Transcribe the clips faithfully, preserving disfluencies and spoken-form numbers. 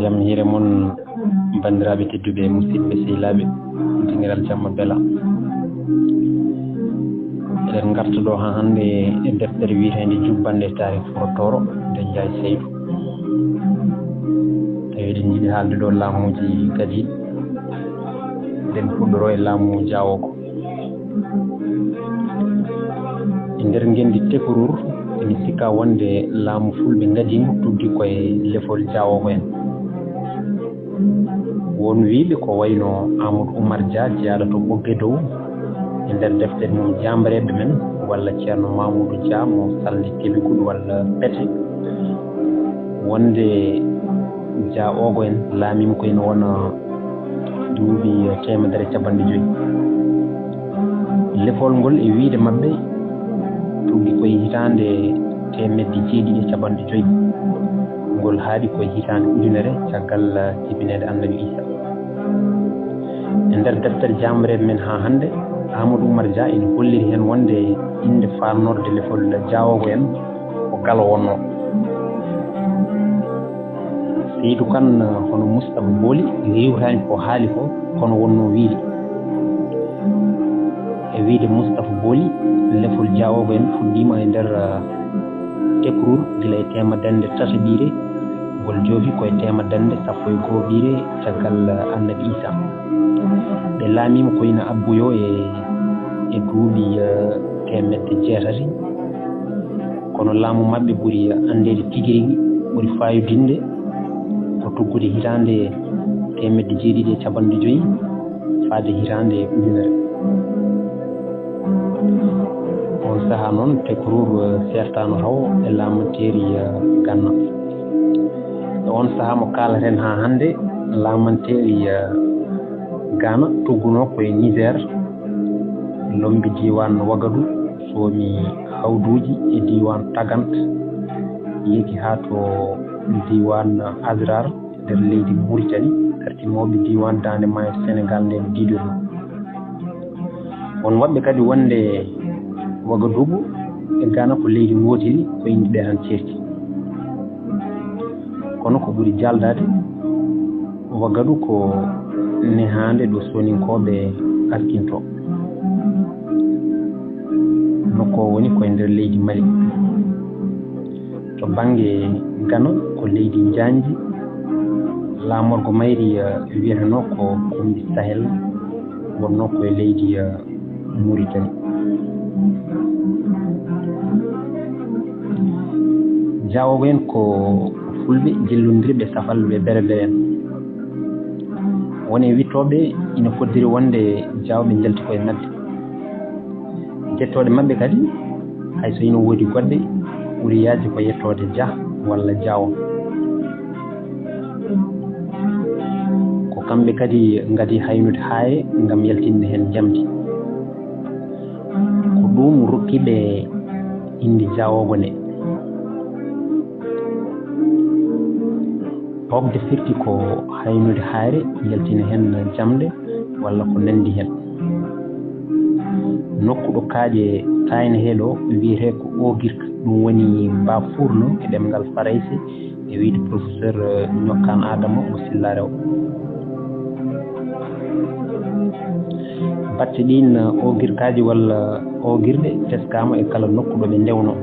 Jam hiire mon, banndiraaɓe tedduɓe, musidɓe sehilaaɓe, dingiral jamma bela. Eɗen ngarta ɗo haa hannde e deftere wiyeteende Jubbanɗe e taarikh Furo Tooro, nde Njaay Saydu. Tawi eɗen njiɗi haalde ɗo laamuuji gadiiɗi. Eɗen puɗɗoro e laamu Jaawoogo. E nder ngenndi Tekruur, ene sikkaa wonde laamu Fulɓe ngadiingu tuggi ko e lefol Jaawoogo en. Won wiyɓe ko wayno Amadou Oumar Dia, jeyaaɗo to Ɓoggee Dow, e nder deftere mum Jaambareeɓe men, walla Ceerno Mamoudou Dia mo Salde Kébégoul walla Pete, wonde Jaawoogo en laamiima ko ene wona duuɓi teemedere e capanɗe joyi. Lefol ngol, e wiyde maɓɓe, tuggi ko e hitaande teemedde jeeɗiɗi e capanɗe joyi. Ngol haaɗi ko e hitaande ujunere caggal jibineede Annabi Iisa. E nder deftere Jaambareeɓe men haa hannde, Amadou Oumar Dia ene holliri heen wonde innde faanorde lefol Jaawoogo en ko Galo wonnoo. Seydu Kan, hono Mustapha Booli, riiwtaani ko haali ko, kono wonnoo wiyde. E wiyde Mustapha Booli, lefol Jaawoogo en fuɗɗiima e nder, ah, Tekruur gila e teemedere tataɓiire, ngol joofi ko e teemedere sappo e go'oɓiire caggal, ah, Annabi Iisa. Ɓe laamiima ko ina abboyoo e, e duuɓi, ah, teemedde jeetati. Kono laamu maɓɓe ɓuri anndeede tigi rigi, ɓuri faayodinde ko tuggude hitaande teemedde jeeɗiɗi e capanɗe joyi faade hitaande ujunere. Oon sahaa noon, Tekruur, eh, seertaano tawo e laamanteeri, eh, Ganna. E oon sahaa mo kaalaten haa hannde, laamanteeri, eh, Gana tuggunoo ko e Niger, lommbi diiwaan Wagadu, soomi hawduuji e diiwaan Tagant, yehi haa to diiwaan Azrar nder leydi Muritani, dartinooɓe diiwaan Daande Maayo Senegaal nden diidorno. Won woɓɓe kadi wonde Wagadugu e Gana ko leydi ngootiri, ko innde ɗe tan ceerti. Kono ko ɓuri jaaldaade, Wagadu ko nehaande ɗo Sooninkooɓe askintoo. Nokku o woni ko e nder leydi Mali. To bannge Gana, ko leydi njaanji, laamorgo mayri, eh, wiyetenoo ko Kombi Sahel, wonnoo ko e leydi, eh, Muritani. Jaawooɓe en ko Fulɓe jillondirɓe safalɓe Berbere en. Won e wittooɓe ina koddiri wonde Jaawɓe njalti ko e maɓɓe. Jettooɗe maɓɓe kadi, hay so ina woodi goɗɗe, ɓuri yaajde ko yettoode Jah walla Jaawo. Ko kamɓe kadi ngadi haynude haayre ngam yaltinde heen njamndi. Ko ɗum rokki ɓe innde Jaawoogo nde. Toogde firti ko haynude haayre, yaltina heen jamɗe walla ko nanndi heen. Nokku ɗo kaaƴe taaynetee ɗo wiyetee ko Oogirka, ɗum woni Baafuurno e ɗemngal Farayse, e wiyde professeur, eh, Ñokkaan Aadama mo Silla Rew. Batte ɗiin, eh, oogirkaaji walla oogirɗe teskaama e kala nokku ɗo ɓe ndewnoo.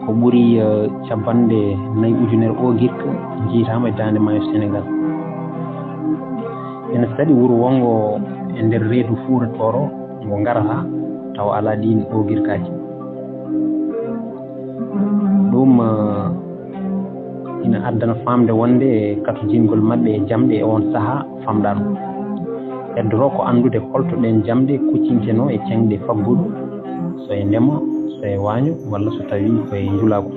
Ko ɓuri, eh, capanɗe nayi ujunere oogirka njiytaama e Daande Maayo Senegaal. Ene saɗi wuro wonngo e nder reedu Fuuta Tooro ngo ngarata tawa alaa ɗiin oogirkaaji. Ɗum, eh, ina addana faamde wonde katojingol maɓɓe e jamɗe e oon sahaa famɗaano. Heddotoo ko anndude holto ɗeen jamɗe kuccintenoo e ceŋɗe faggudu, so e ndema, so e waaño, walla so tawii ko e njulaagu.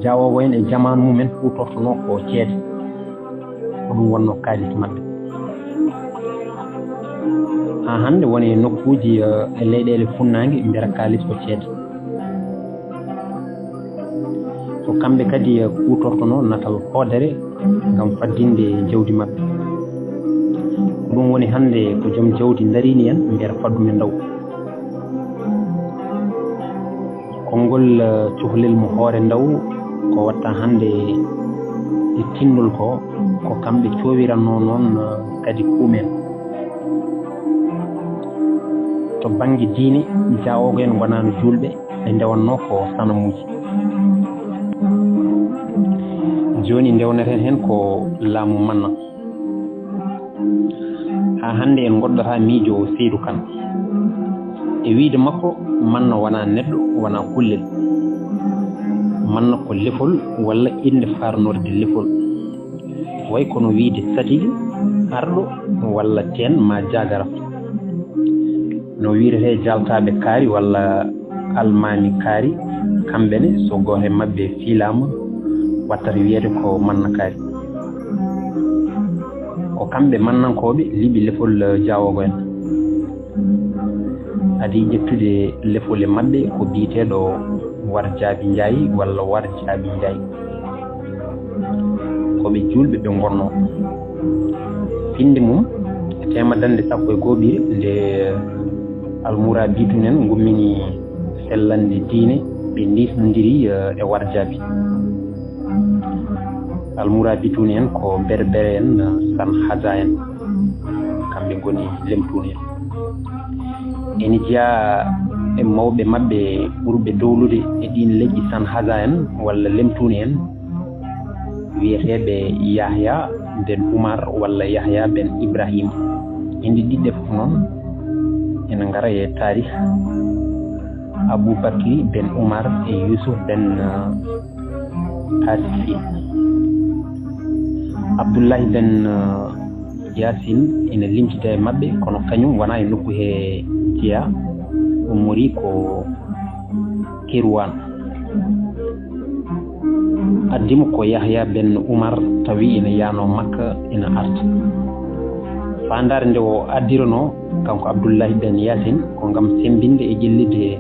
Jaawoowo en e jamaanu mum en huutortonoo ko ceede. Ko ɗum wonnoo kaalis maɓɓe. Haa hannde won e nokkuuji, eh, e leyɗeele funnaange mbiyata kaalis ko ceede. Ko kamɓe kadi, eh, kuutortonoo natal hoodere ngam faddinde jawdi maɓɓe. Ko ɗum woni hannde ko joom jawdi ndariini en mbiyata faddu men ndaw. Konngol, eh, cukalel mo hoore ndaw ko watta hannde e tinndol ko, ko kamɓe coowiranoo noon, eh, kadi kuumen. To bannge diine, Jaawoogo en ngonaano juulɓe, ɓe ndewannoo ko sanamuuji. Jooni ndewneten heen ko laamu Manna. Haa hannde en ngoddataa miijo Seydu Kan. E wiyde makko, Manna wonaa neɗɗo, wonaa kullel. Manna ko lefol walla innde faarnorde lefol. Way kono wiyde satigi, arɗo, walla teen maa jaagara. No wiiretee jaaltaaɓe kaari walla almaami kaari, kamɓe ne, so gooto e maɓɓe fiilaama, wattata wiyeede ko Manna kaari. Ko kamɓe Mannankooɓe liɓi lefol Jaawoogo en. Adii ƴettude lefol e maɓɓe ko biyeteeɗo War Jaabi Njaay walla War Jaabi Njaay. Ko ɓe juulɓe ɓe ngonnoo. Piindi mum e teemedannde sappo e go'oɓire nde Almuraabituun en ngummini sellande diine, ɓe ndiisnondiri, eh, e War Jaabi. Almuraabituun en ko Berbere en, eh, Sanhaja en. Kamɓe ngoni Lemtuun en. Ene jeyaa e mawɓe maɓɓe ɓurɓe dowlude e ɗiin leƴƴi Sanhaja en walla Lemtuun en, wiyeteeɓe Yahya ben Umar walla Yahya ben Ibrahim. Innde ɗiɗi ɗe fof noon ene ngara e taarih Abu Bakri ben Umar e Yusuf ben, uh, Tasfi. Abdullahi ben, uh, Yasin ina limtida e maɓɓe, kono kañum wonaa e nokku he jeyaa, ummori ko Kirwan. Addi mo ko Yahya ben Umar, tawi ina yahnoo Makka, ina arta. Faandaare nde o addiranoo, kanko Abdullahi ben Yasin, ko ngam semmbinde e ƴellitde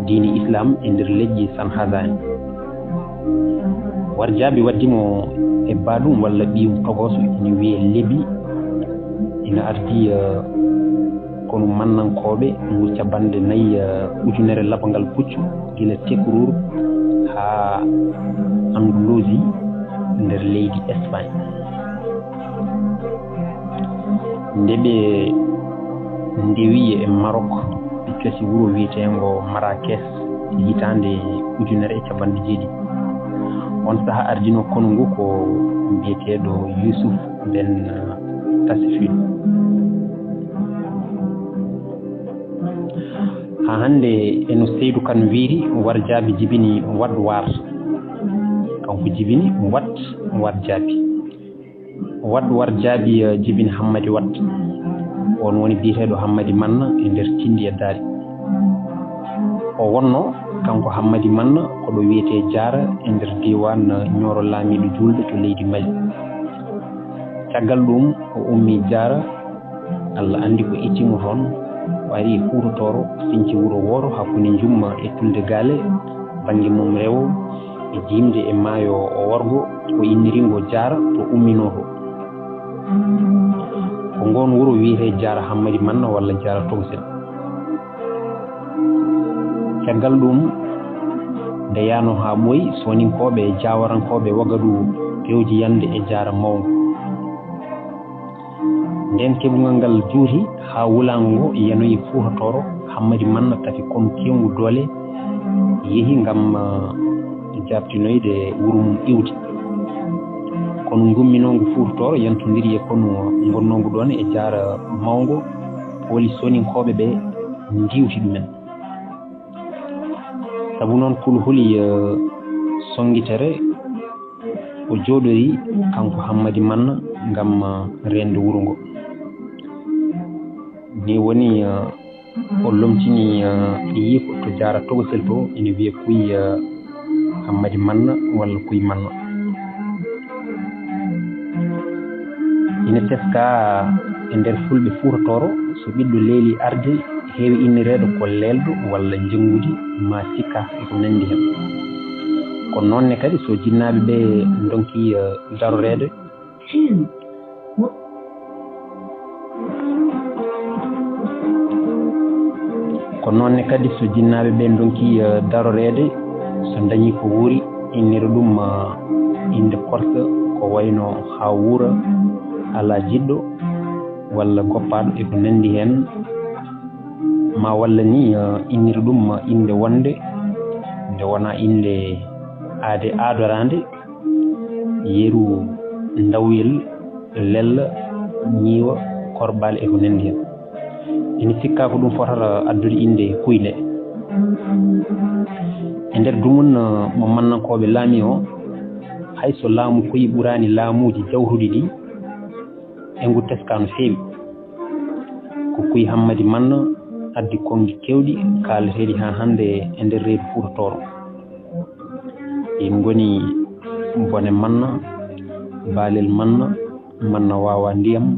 diine Islaam e nder leƴƴi Sanhaja en. War Jaabi waddi mo e baaɗum walla ɓiyum togooso, ina wiyee Lebi, ina ardi, eh, konu Mannankooɓe ngu capanɗe nayi, eh, ujunere laɓangal puccu, gila Tekruur haa Andalusi nder leydi Espagne. Nde ɓe ndewi e Maroc, ɓe cosi wuro wiyeteengo Marrakech hitaande ujunere e capanɗe jeeɗiɗi. On sahaa ardinoo konu ngu ko biyeteeɗo Yusuf ben Tasfil. Haa hannde, e no Seydu Kan wiiri, War Jaabi jibini Wad War. Kanko jibini Wad War Jaabi. Wad War Jaabi, eh, jibini Hammadi Wad. On woni biyeteeɗo Hammadi Manna e nder Tinndi e Daari. O wonnoo, kanko Hammadi Manna, ko ɗo wiyetee Jaara e nder diiwaan, eh, Ñooro laamiiɗo juulɓe to leydi Mali. Caggal ɗum, o ummii Jaara, Alla anndi ko itti mo toon. O ari e Fuuta Tooro, o siñci wuro wooro hakkunde Njumma e Tulde Gaale, bannge mum rewo, e jiimde e maayo o worgo, o inniri ngo Jaara to umminoo to. Ko ngoon wuro wiyetee Jaara Hammadi Manna walla Jaara Togosel. Caggal ɗum, nde yahnoo haa ɓooyi, Sooninkooɓe e Jaawarankooɓe Wagadu pewji yande e Jaara mawngo. Ndeen keɓungal ngal juuti haa wulaango ngo yanoyi Fuuta Tooro, Hammadi Manna tafi konu keewngu doole, yehi ngam, ah, jaaɓtinoyde wuro mum iwdi. Konu ngumminoongu Fuuta Tooro yantondiri e konu ngonnoongu ɗoon e Jaara mawngo, pooli Sooninkooɓe ɓe ndiiwti ɗumen. Sabu noon kulhuli, eh, sonngitere, o jooɗorii kanko Hammadi Manna ngam, eh, reende wuro ngo. Ni woni, eh, o lomtini, eh, yiiko to Jaara Togosel to, ina wiyee Kuy, eh, Hammadi Manna walla Kuy Manna. Ina teskaa e nder Fulɓe Fuuta Tooro, so ɓiɗɗo leeli arde, heewi innireede ko leelɗo walla njenngude, maa sikka e ko nanndi heen. Ko noon ne kadi, so jinnaaɓe ɓe ndonkii, eh, daroreede, ko Ko noon ne kadi, so jinnaaɓe ɓe ndonki, eh, daroreede, so ndañi ko wuuri, innira ɗum, eh, innde korka, ko wayno Hawuura, alaa jiɗɗo, walla goppaaɗo e ko nanndi heen, ma walla ni, eh, innira ɗum, eh, innde wonnde, nde wonaa innde aade aadoraande, yeru, ndawyel, lella, ñiiwa, korɓaali e ko nanndi heen. Ina sikkaa ko ɗum fotata addude innde kuy nde. E nder dumun, eh, mo mannankooɓe laami o, hay so laamu kuy ɓuraani laamuuji jawtuɗi ɗi, e ngu teska no feewi. Ko kuy Hammadi Manna addi konngi keewɗi kaalateeɗi haa hannde e nder reedu Fuuta Tooro. Ɗi ngoni Bone Manna, Baalel Manna, Manna Waawa Ndiyam,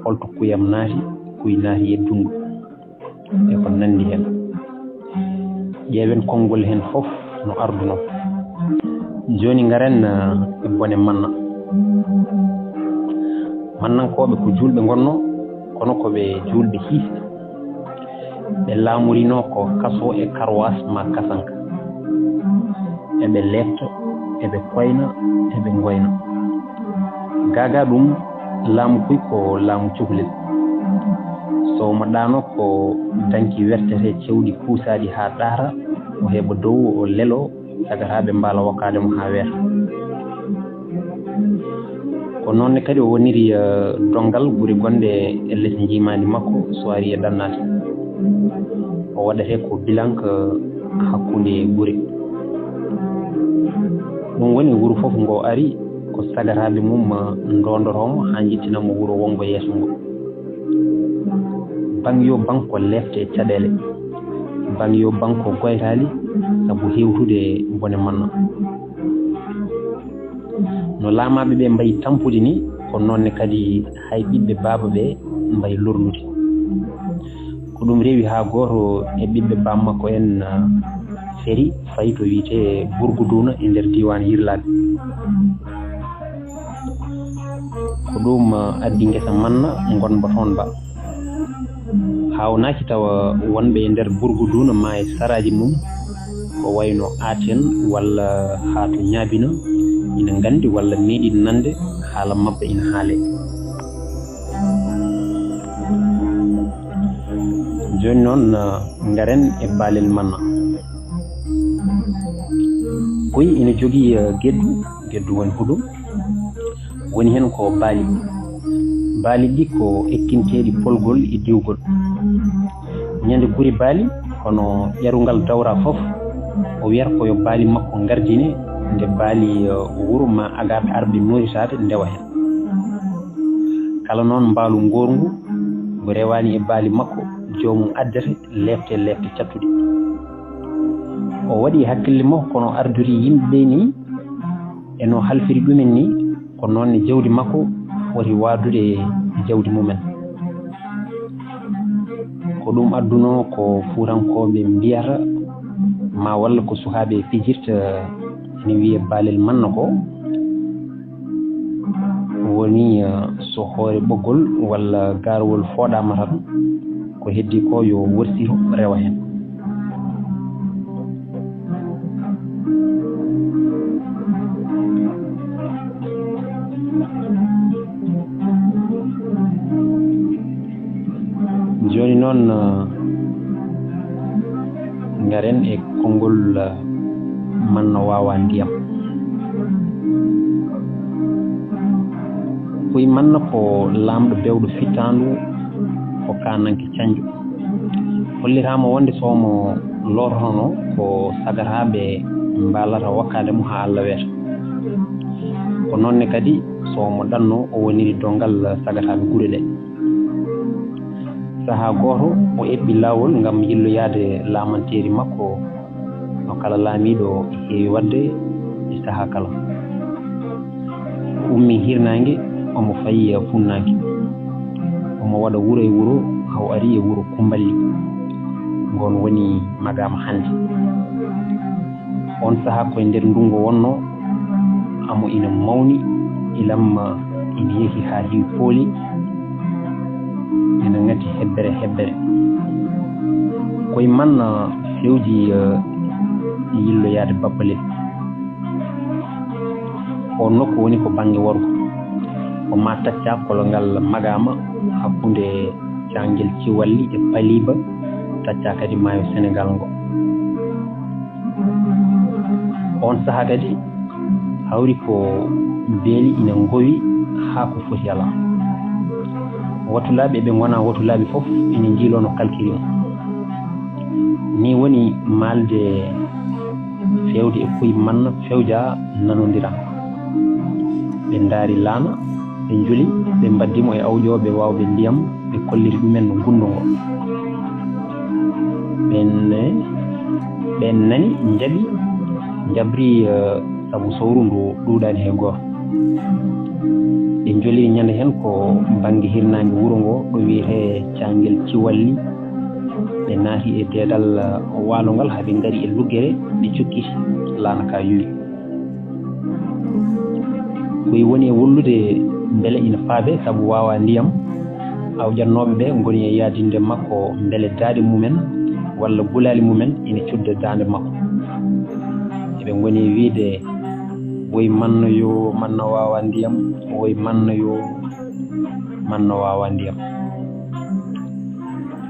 Holto Kuyam Naati, Kuy Naati Yeddundu, e ko nanndi heen. Ƴeewen konngol heen fof no ardunoo. Jooni ngaren, eh, e Bone Manna. Mannankooɓe ko juulɓe ngonnoo, kono ko ɓe juulɓe hiisɓe. Ɓe laamorinoo ko kaso e karwaas ma kasanka. Eɓe leefta, eɓe koyna, eɓe ngoyna. Gaagaa ɗum, laamu kuy ko laamu cukalel. So mo ɗaano ko danki wertete cewɗi kuusaaɗi haa ɗaata, o heɓa dow, o leloo, sagataaɓe mbaala wokkaade mo haa weeta. Ko noon ne kadi o woniri, eh, donngal gure gonɗe e les njiimaandi makko, so ari e Ɗannaate. O waɗate ko bilank hakkunde gure. Ɗum woni wuro fof ngo ari ko sagataaɓe mum, eh, ndondotoo mo haa njettina mo wuro wonngo yeeso ngo. Baŋ yo baŋ ko leefte e caɗeele. Baŋ yo baŋ ko goytaali sabu hewtude Bone Manna. No laamaaɓe ɓe mbayi tampude ni, ko noon ne kadi hay ɓiɓɓe baaba ɓe mbayi lorlude. Ko ɗum rewi haa gooto e ɓiɓɓe baam makko en, ah, feri fayi to wiyetee Burguduuna e nder diiwaan Yirlaaɓe. Ko ɗum, ah, addi ngesa Manna ngonba toon ba. Haawnaaki tawa wonɓe e nder Burguduuna maa e saraaji mum, ko wayno Aten walla haa to Ñaabina, ina nganndi walla meeɗi nande haala maɓɓe ina haalee. Jooni noon, ah, ngaren e Baalel Manna. Kuy ina jogii, eh, geddu, geddu woni huɗo. Woni heen ko baali. Baali ɗi ko ekkinteeɗi polgol e diwgol. Ñande guri baali, kono ƴarungal dawra fof, o wiyata ko yo baali makko ngardine, nde baali, eh, wuro ma agaɓe arɓe noritaade ndewa heen. Kala noon mbaalu ngoorngu, ngu rewaani e baali makko, joomum addete leefte leefte cattuɗe. O waɗi hakkille mo kono ardori yimɓe ɓe ni, e no halfiri ɗumen ni, ko noon ne jawdi makko foti waadude e jawdi mumen. Ko ɗum addunoo ko fuutankooɓe mbiyata, ma walla ko sukaaɓe pijirta, ene wiyee Baalel Manna ko. Woni, eh, so hoore ɓoggol walla gaarowol fooɗaama tan, ko heddii ko yo worsiro rewa heen. Jooni noon, eh, ngaren e konngol, eh, Manna Waawa Ndiyam. Kuy Manna ko laamɗo bewɗo fittaandu, ko kaananke canjo. Holliraama wonde so mo loototono ko sagataaɓe mbaalata wakkaade mo haa Alla weeta. Ko noon ne kadi so mo ɗanno o woniri donngal sagataaɓe gure ɗe. Sahaa gooto, o eɓɓi laawol ngam yilloyaade laamanteeri makko, no kala laamiiɗo heewi waɗde e sahaa kala. O ummii hirnaange, omo fayi funnaange. Omo waɗa wuro e wuro, haa o ari e wuro Kumballi, ngoon woni Magaama hannde. Oon sahaa ko e nder ndunngu wonnoo, amo ina mawni, ilam ina yehi haa heewi pooli, ina ngati hebbere hebbere. Ko Koye man fewji yilloyaade Bappalel. O nokku woni ko bannge worgo. Ko ma tacca kolongal Magaama hakkunde caangel Ciwalli e Paliba, tacca kadi maayo Senegal ngo. On saha kadi hawri ko beeli ina ngowi haa ko foti alaa. Watulaaɓe ɓe ngona watulaaɓe fof ina njiiloo no kalkiri mo. Ni woni maalde fewde e kuy manna fewja nanondira. Ɓe ndaari laana, ɓe njuli, ɓe mbaddi mo e awƴooɓe waawɓe ndiyam, ɓe kolliri ɗumen no gunndo ngo. Ɓen, ɓen nani, njaɓi, njabri, eh, sabu sowru ndu ɗuuɗaani hay gooto. Ɓe njoliri ñande heen ko bannge hirnaange wuro ngo, ɗo wiyetee Caangel Ciwalli. Ɓe naati e deedal, eh, waalo ngal, haa ɓe ngari e luggere, ɓe cokkiti, laana ka yowi. Koye woni e wollude mbele ina faabe sabu waawaa ndiyam. Awƴannooɓe ɓe ngoni e yaadinde makko mbele daaɗe mumen walla gulaali mumen ina cudda daande makko. Eɓe ngoni e wiyde, "Woy manno yo, manno waawaa ndiyam, woy manno yo, manno waawaa ndiyam."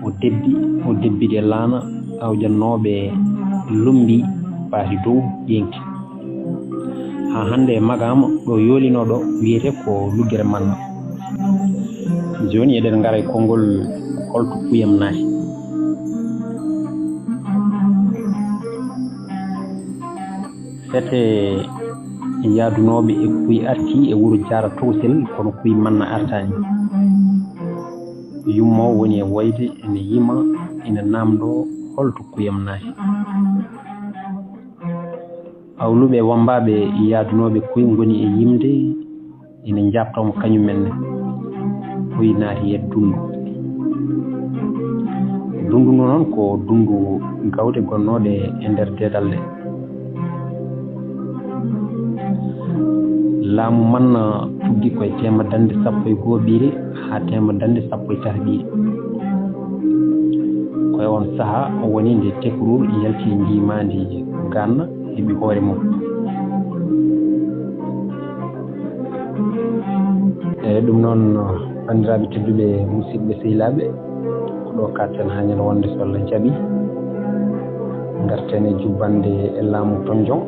O debbi, o debbi ɗe laana, awƴannooɓe lombi paati dow ƴeeŋti. Haa hannde e Magaama ɗo yoolinoo ɗo wiyetee ko luggere manna. Jooni eɗen ngara e konngol holto kuyam naati. Fete yaadunooɓe e kuy arti e wuro Jaara Tokosel, kono kuy manna artaani. Yummoowo woni e woyde, ene yima, ene naamndoo holto kuyam naati. Awluɓe e wammbaaɓe yaadunooɓe kuy ngoni e yimde, ina njaabtoo mo kañum en ne. Kuy naati e dunndu. Dunndu ndu noon ko dunndu gawɗe gonnooɗe e nder deedal nde. Laamu man tuggi koye teema dañde sappo e goo ɓiire haa teema dañde sappo e tati ɓiire. Koye on sahaa o woni nde Tekruur yalti ndimaandi Ganna heɓi hoore mum. Eeyi, ɗum noon, banndiraaɓe tedduɓe, musidɓe sehilaaɓe, ko ɗo kaaɗten haa ñande wonde so Allah jaɓi. Ngarten e jubbannde e laamu Tonjon,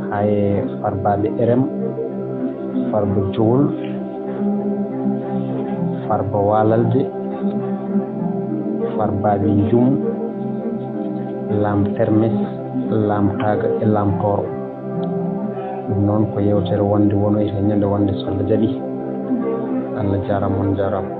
haa e farbaaɓe R M, Farba Jowol, Farba Waalalde, Farbaaɓe Njum, Laam Termes, Laam Taaga e Laam Tooro. Ɗum noon ko yeewtere wonde wonoyta e ñande wonde so Allah jaɓi. Allah jaaraama, on jaaraama.